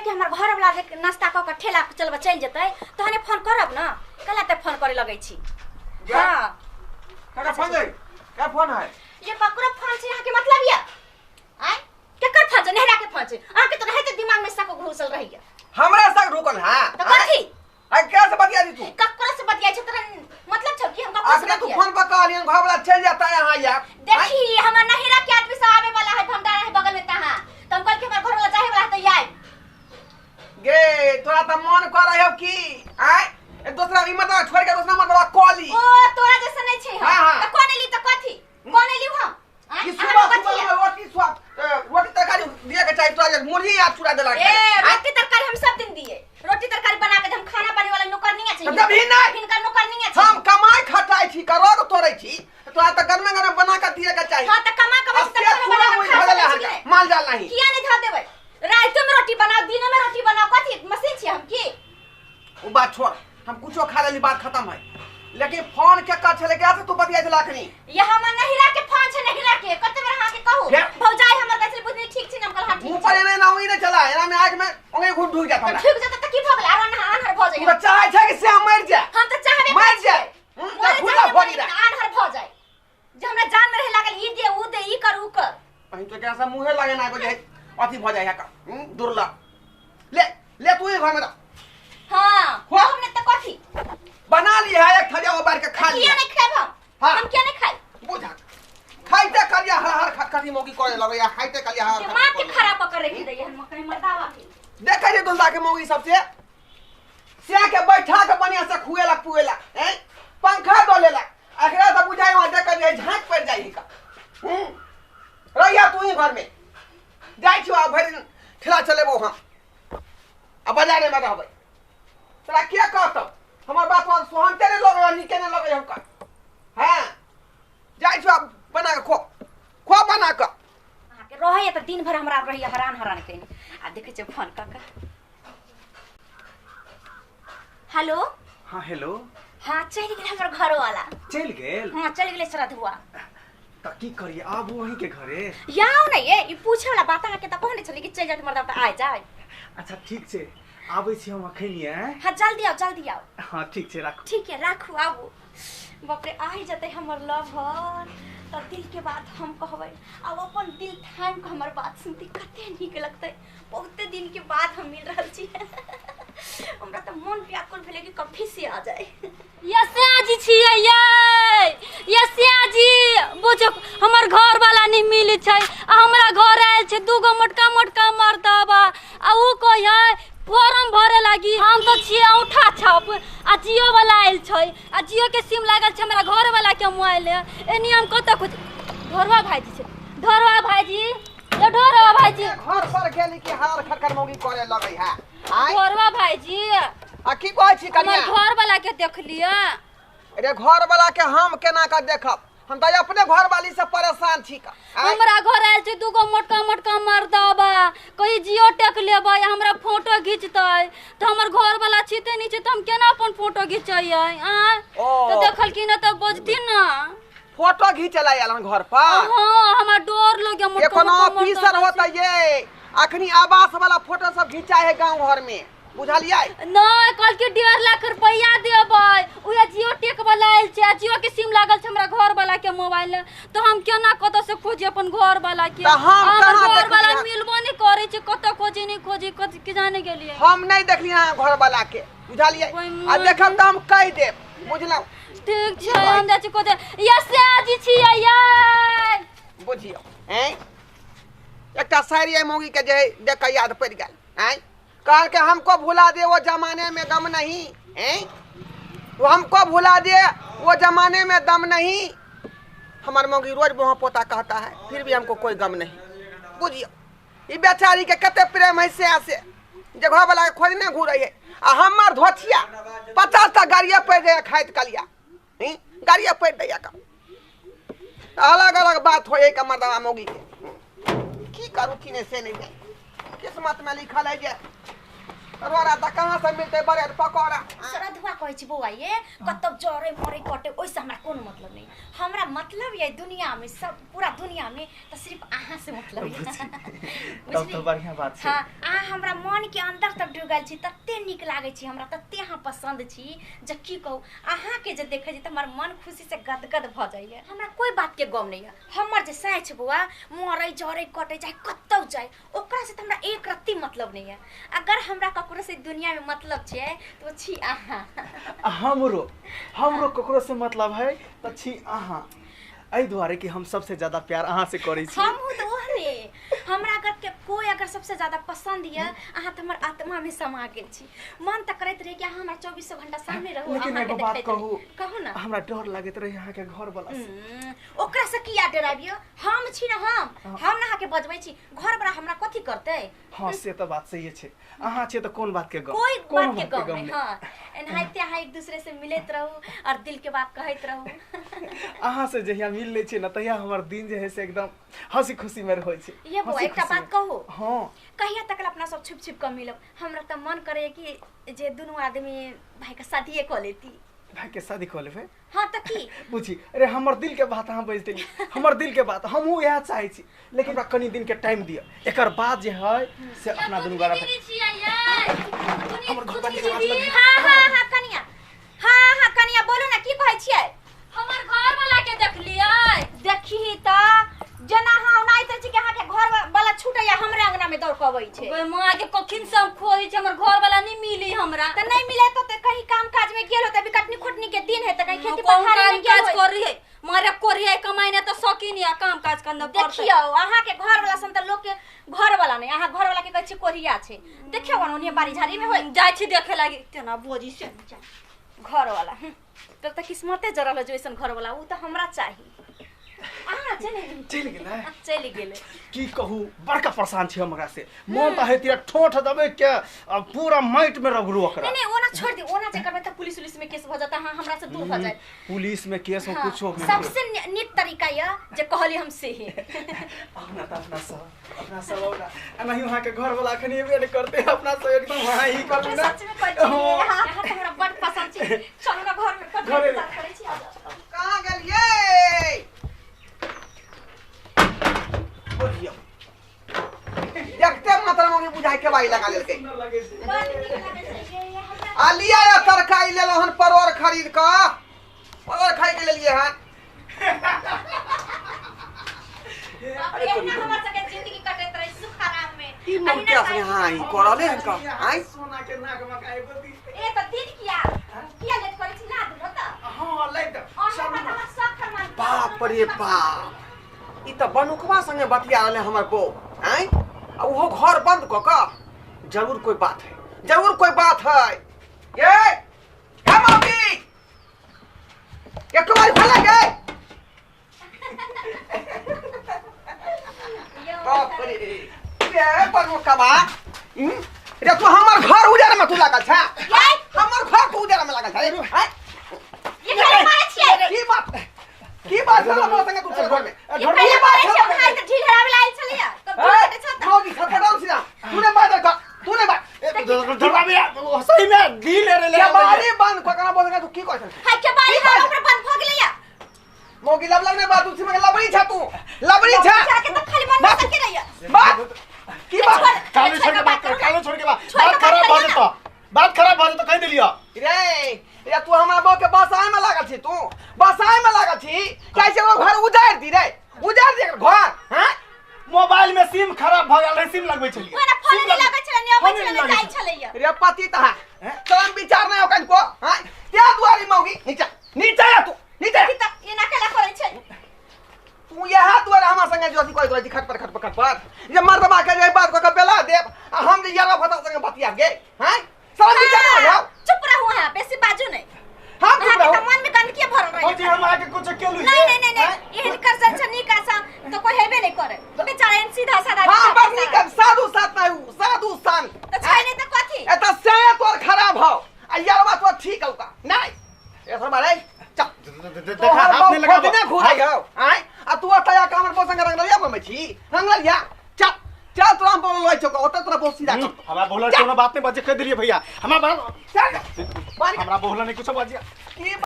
कि हमर घर वाला जे नाश्ता क के ठेला चलबा चलि जेतै तहने फोन करब न कला ते फोन करे लगै छी। हां का फोन है? का फोन है? ये ककरो फोन छै अहाँ के मतलब या आय केकर फोन छै? नेहरा के फोन छै। अहाँ के तो रहते दिमाग में सको घुसल रहैया। हमरा संग रुकल। हां तो कथी आ क्या से बतिया दी तू? ककरो से बतिया छै तोरा मतलब छौ कि हम ककरो से अखने तू बतिया? फोन पर कहलियन घर वाला चल जाता है यहाँ या। देखी हमर नहिरा के आदमी सब आवे वाला है भंडारा है बगल में तहां तो हम कहल कि हमर घर वाला जाहे वाला है तो आइ। गे तोरा त मन कर रहे हो की आय एक दूसरा ई मतलब छोड़ के दूसरा मतलब कॉली। ओ तोरा जैसा नहीं छै हम। हाँ, हाँ। त कोन एली त कथी कोन एली हम? आँय? कि अहाँ सुबह कथी सुबह है? में रोटी स्वाद रोटी तरकारी दिए के चाही तोरा जे मुर्गी याद छुड़ा देला। ए रोटी तरकारी हम सब दिन दिए रोटी तरकारी बना के हम खाना बने वाला नौकर नहीं चाहिए। तब ही नहीं। हिनकर नौकर नहीं चाहिए। हम कमाई खटाई छी करोड़ तोड़ै छी तोरा त गरमे गरम बना के दिए के चाही। हां त कमा कमा अब से से खाना पूरा बना के मुई खा धऽ देला सकै छी कि हन नहि? माल जाल नहीं। किया नहीं धऽ देबै? रातिो में रोटी बनाओ दिनो में रोटी बनाओ कथी मशीन छी हम की? वो बात छोड़ हम कुछो खा लेली बात खत्म है लेकिन फोन के कर छले क्या से तू बतिया छला अखनी? ये हमर नहिरा के फोन छै नहिरा के कते बेर अहाँ के कहू फेर? भौजाई हमर कहै छलै बुझनी ठीक छै न? हम कहल हां ठीक मुंह पर छै। एने ना ओई नहीं चला एना में आंख में ओंगे घुट ढुक जात त हमरा। ठीक जेतै त की भऽ गेलै? आरो आन्हर भऽ तू जाइ। त चाहै छै कि से हम मरि जाए। हम त चाहबे मरि करै जाए। छियै। त मरे खुला चाहबे भरि करै रह। कि आन्हर भऽ जाए जे हमरा जान में रहे लागल ई दे ऊ दे ई कर ऊ कर। अहीं तो कैसा मुंहे लागे ना को जे अथी भऽ जाए है का दुर्लभ ले ले तू ही घर में रह। हां हो। हमने त कथी बना ली है एक थरिया उबार के खा किया लिया। नहीं खाएब हम? हाँ। हम किया नहीं खाए? बुझा खाइते कलिया हर हर खटखटी मौगी करे लगे या खाइते कलिया हर हर दिमाग के खटखटी खराब पकड़ रखी दैया हम कहीं मर्दावा के। देखै छै दोसरा के मौगी सबसे से के बैठा के बढ़िया से खुएला पुएला हैं पंखा डोलेला एकरा त बुझाइ वहां देख के झांक पड़ जाइ का। रहिया तू ही घर में जाइ छी आ भरि दिन ठेला चलेबो हम आ बाजारे में रहबै तोरा के कहतौ हमर बात बात सुहानते नहीं लगे नीके नहीं लगे हमका। हां जाइ छी आ बना के खो खो बना के। अहाँ के रहैया त दिन भर हमरा रहैया हरान हरान कइने। आ देखै छियै फोन कऽ के। हेलो। हाँ हेलो। हाँ चलि गेल हमर घर वाला। चलि गेल? हाँ चलि गेलै श्रद्धुआ। त की करिए आबू अहीं के घरे? याओ ने ये ई पूछे वाला बात अहाँ के त कहने छली कि चलि जात मर्दा त आ जाय। अच्छा ठीक छै आबै छी हम अखन। हाँ जल्दी आओ जल्दी आओ। हाँ ठीक छै राखू। ठीक है राखू आबू। बाप रे आ जतै हमर लवर त दिल के बात हम कहबै आ ओ अपन दिल थामि के हमर बात सुनतै कते नीक लगतै। बहुते दिन के बाद हम मिल रहल छी हमरा त मन व्याकुल भेलै कि कभी से आ जाए। यस्या जी छियै यै यस्या जी बुझो हमर घर वाला नहीं मिलै छै आ हमरा घर आयल छै दूगो मोटका मोटका मर्दबा आ उ कहै है फॉर्म भरे लागी। हम तो छियै औंठा छाप आ जियो वाला आयल छै आ जियो के सिम लागल छै हमरा घर वाला के मोबाइल एनी हम कतऽ खोज। ढोरवा भाईजी छै ढोरवा भाईजी यो ढोरवा भाईजी घर पर गेली कि हार खटखट मौगी करे लगै है। आय ढोरवा भाईजी आ की कहै छी हमर कनिया? घर वाला के देख लिअ। अरे घर वाला के हम केना के देखब? हम त अपने घर वाली से परेशान छी का। आय? हमरा घर आयल छै दूगो मोटका मोटका मर्दबा कहीं जियो टेक लेबै हमरा फोटो घिचतै त हमर घर वाला छिते नहीं छै त हम केना अपन फोटो घिचैयै? आँय ओ। त देखलखिन त बजथिन ना। फोटो घिचला आयल हन घर पर? हाँ हमरा डर लगे मोटका एखन मोटका ऑफिसर मर्दबा होता ये अखनी आवास वाला फोटो सब घिचा है गांव घर में बुझलियै? नहीं कहल कि 1.5 लाख रुपया देबै उहे जियो टेक वाला आयल छै आ जियो के सिम लागल छै हमरा घर वाला के मोबाइल तो हम केना कतऽ से खोजी अपन घर वाला के? त हम हमर कहाँ घर वाला देखलियै हन? मिलबो नहीं करै छै कतऽ खोजी नहीं खोजी कथी के जाने गेलियै। हम नहीं देखलियै हन घर वाला के बुझलियै? ओइ आ देखब त हम कहि देब बुझलहुँ? ठीक छै हम जाइ छी खोजे। यस्या जी छियै यै बुझियौ हैं एकटा शायरी है मौगी के जे देख के याद पड़ि गेल हैं कहल के हमको भुला दे वो जमाने में गम नहीं हैं वो हमको भुला दे वो जमाने में दम नहीं। हमार मौगी रोज वहाँ पोता कहता है फिर भी हमको कोई गम नहीं। बुझियौ ई बेचारी के कते प्रेम है से से जे घर वाला के खोजने घूरे है आ हमर धोथिया 50 टा गाड़िया पड़ि जाइए खाइत कलिया गाड़िया पड़ि दैया का अलग अलग बात होइए का मर्दवा मौगी के की करू की नहीं से नहीं जाए किस्मत में लिखल है जे रोड़ा त कहाँ से मिलते ब्रेड पकौड़ा। श्रद्धुआ कहै छी बौआ ये कतौ जरे मरे कटे ओहिसँ हमरा कोनो मतलब नहीं। हमरा मतलब ये दुनिया में सब पूरा दुनिया में त सिर्फ अहाँ से मतलब ये। तब तो बढ़िया बात छै। हाँ अहाँ हमरा मन के अंदर तक डूबल छी, तते नीक लागै छी हमरा, तते अहाँ पसंद छी जे की कहू। अहाँके जे देखै छी तऽ हमर मन खुशी से गदगद भऽ जाइए। हमरा कोई बात के गम नहीं है। हमर जे साँय छै बौआ, मरै जरै कटै चाहे कतौ जाए, ओकरा से तऽ हमरा एक रत्ती मतलब नहीं है। अगर हमरा ककरो से दुनिया में मतलब छै तो छी अहाँ। आ हमरो हमरो ककरो से मतलब है तऽ छी अहाँ, एहि दुआरे कि हम सबसे ज्यादा प्यार अहाँ से करै छी। हमहूँ तऽ ओहने। हमरा अगर के कोई अगर सबसे ज्यादा पसंद यऽ, अहाँ तऽ हमर आत्मा में समा गेल छी। मन तऽ करैत रहे कि अहाँ हमरा 24 घंटा सामने रहू, लेकिन अहाँके एगो बात देखैत रही। कहू? कहू ना। हमरा डर लागैत रहे अहाँके घर वाला से। ओकरा से किया डराबियौ? हम छी ना, हम ना अहाँके बजबै छी। घर वाला हमरा कथी करतै? हाँ से तऽ बात सही छै, अहाँ छियै तऽ कोन बात के गम, कोई कोनो बात के गम नहीं। नहि। हाँ, एनाहिते अहाँ एक दूसरे से मिलैत रहू और दिल के बात कहैत रहू। अहाँ से जहिया मिल लै छियै ने तहिया हमर दिन जे है से एकदम हंसी खुशी में रहै छै। ये बौआ हंसी एकटा खुशी बात में। कहू? हाँ। कहिया तक अपना सब छुप छुप कऽ मिलब? हमरा तऽ मन करैए कि जे दुनू आदमी भाई के शादिये कऽ लेती। भाई के शादी कऽ लेबै? हाँ तऽ की बुझी, अरे हमर दिल के बात अहाँ बाजि देली, हमर दिल के बात हमहूँ इएह चाहै छी, लेकिन हमरा कनी दिन के टाइम दिअ, एकर बाद जे है से अपना दुनू गोरा हमर घर वाली के बात लग। हाँ हाँ हाँ कनिया, हाँ हाँ कनिया बोलू ना, की कहै छियै? हमर घर वाला के देखलियै? देखी तऽ जेना अहाँ ओनाहिते छी कि अहाँके घर वाला छूटैया हमरे अंगना में दौड़ कऽ अबै छै। गै माँ के कखिन से हम खोजै छी, हमर घर वाला नहीं मिली हमरा। तऽ नहीं मिले तो कहीं काम काज में गेल होतै, अभी कटनी खोटनी के दिन है तऽ कहीं खेती कौन पथारी काम में गेल काज होय। कर रही है? मारे कोरिया कमाई ने तऽ शौकीन या काम काज करना पड़तै। देखियौ अहाँके घर वाला सन तऽ लोक के घर वाला नहीं, अहाँ घर वाला के कहै छी कोरिया छै। देखियौ ओन्हिए बाड़ी झाड़ी में होय। जाइ छी देखे लागी तेना बोजी से घर वाला तब तऽ किस्मते जरल है जो ऐसन घर वाला, उ तऽ हमरा चाही। अहाँ चलि चलि गेलै? चलि गेलै। की कहू, बड़का परेशान छी हम एकरा से। मन तऽ हेती ठोठ दबे के आ पूरा माटि में रगड़ू ओकरा। नहीं नहीं ओना छोड़ दी, ओना जे करबै तऽ पुलिस उलिस में केस भऽ जाता, हाँ हमरा से दूर भऽ जाए। पुलिस में केस हो हाँ, कुछो में। सबसे नीक तरीका यऽ जे कहली हम से ही। अपना तऽ अपना सब अपना एनाही वहाँ के घर वाला अखन एबे नहि करते, अपना सब एकदम वहाँ ही करबै ना। सच में कहै छी, हाँ। अहाँ तऽ हमरा बड पसंद छी। चलू ना घर में कथी घरे में। इंतजार करै छी, आ जाउ। कहाँ गेलियै? बोलियौ। देखते मात्र मम्मी बुझाइ के बाई लगा लेलकै। सुन्दर लगै छै। बड नीक लागै छै ये, ये हमरा। आ लिया या तरकारी लेलहुँ हन, परोर खरीद कऽ, परोर खरीद के लेलियै हन। बाप रे, एहिना हमर सबके जिंदगी कटैत रहे सुख आराम में। ई मन अहिना क्या साइड से हाँ, ई करले हन का? आँय? सोना के नाक में का एगो दी। ए तऽ दिन किया? किया लेट करै छी? ला दू न तऽ। हाँ, लाइट दे। और हमरा तऽ हमर सब फरमान। बाप रे बाप, ई तऽ बनुकवा संगे बतिया रहले हमर बौ। आँय? आ उहो घर बंद कऽ कऽ। जरूर कोई बात है, जरूर कोई बात है। ये हे मम्मी, एक बार खोला गे। बाप रे, रे बनुकवा, रे तू हमर घर उजाड़ में तू लागल छा। हमर घर तू उजाड़ में लागल छा। आँय? ये खाली मारै छियै। की बात? की बात छल हमरा संगे तू चल घर में? ये खाली मारै छियै, भाई तऽ ढील हराबै ला आयल छलैया। तब ढील कटै छल तऽ। मौगी खतरनाक छी ना। तू ने बात कर, तू ने बात। सही में ढील रे ले। के बारी बंद कऽ केना बोल तू की कहै छल? हाय, के बारी की कहै हमर बंद भऽ गेलैया। मौगी लब लगने बात उसी में लबड़ी छा तू, लबड़ी छा। जाके तऽ खाली मन बात। में सके रहिया। बात की बात? काले छोड़ के बात कर, काले छोड़ के बात। छोड़ के बात खराब बात भऽ करियौ जेतौ, बात खराब भऽ जेतौ, कहि देलियौ। रे रे तू हमरा बहू के बसाय में लागल छी, तू बसाय में लागल छी। कैसे वो घर उजाड़ दी रे, उजाड़ दी एकर घर। हाँ? मोबाइल में सिम खराब भऽ गेल रहै, सिम लगबै छलियै। ओना फोन सिम नहि लगै छलै, नहि अबै फोने छलै, नहि नहि जाइ लगै छलैया। रे पति तहा चलन विचार नहीं हो कनको। हाँ? ते दुआरी मौगी नीचा नीचा आ तू, नीचा। की तऽ एना केला करै छै? तू यह दुआरे हमरा संगे जो अथी करैत रहै छी, खटपर खटपर खटपर जे मर्दबा के जे बात कऽ के बेला देब आ हम जे यारवा भता संगे बतिया गे। हाँ? समझ विचार नहीं हो। चुप रहू अहाँ, बेसी बाजू नहि। हम चुप अहाँके रहू। तऽ मन में गंदगी भरल रहै। भौजी, हम अहाँके कुछ केलु? नहीं नहीं नहीं नहीं, एहन कर सन छै नीक आसा तो कोई हेबे नहीं करे। बेचारा एहन सीधा साधा हाँ, बेचारा। बड़ नीक है, साधु साथ नहीं हूँ, साधु सन। तऽ छै नहि तऽ कथी? ए तऽ से तोर खराब हौ आ यारवा तोर ठीक हौ का? नहीं। ए सर बारे, चल। देखा, हाथ नहीं खोजने लगाबो। घुरै हौ, आँय? आ तू ओतऽ जा कऽ हमर बौ संगे रंगलरिया बनबै छी? रंगलरिया? चल, चल तोरा हम बोलल रहै छौ, ओतऽ तोरा बहुत सीधा कर। हमरा बोलल कोनो बात नहीं बजे, कहि देलियै भैया। हमरा बात चल, बारी हमरा बोलल नहीं कुछो बजे। की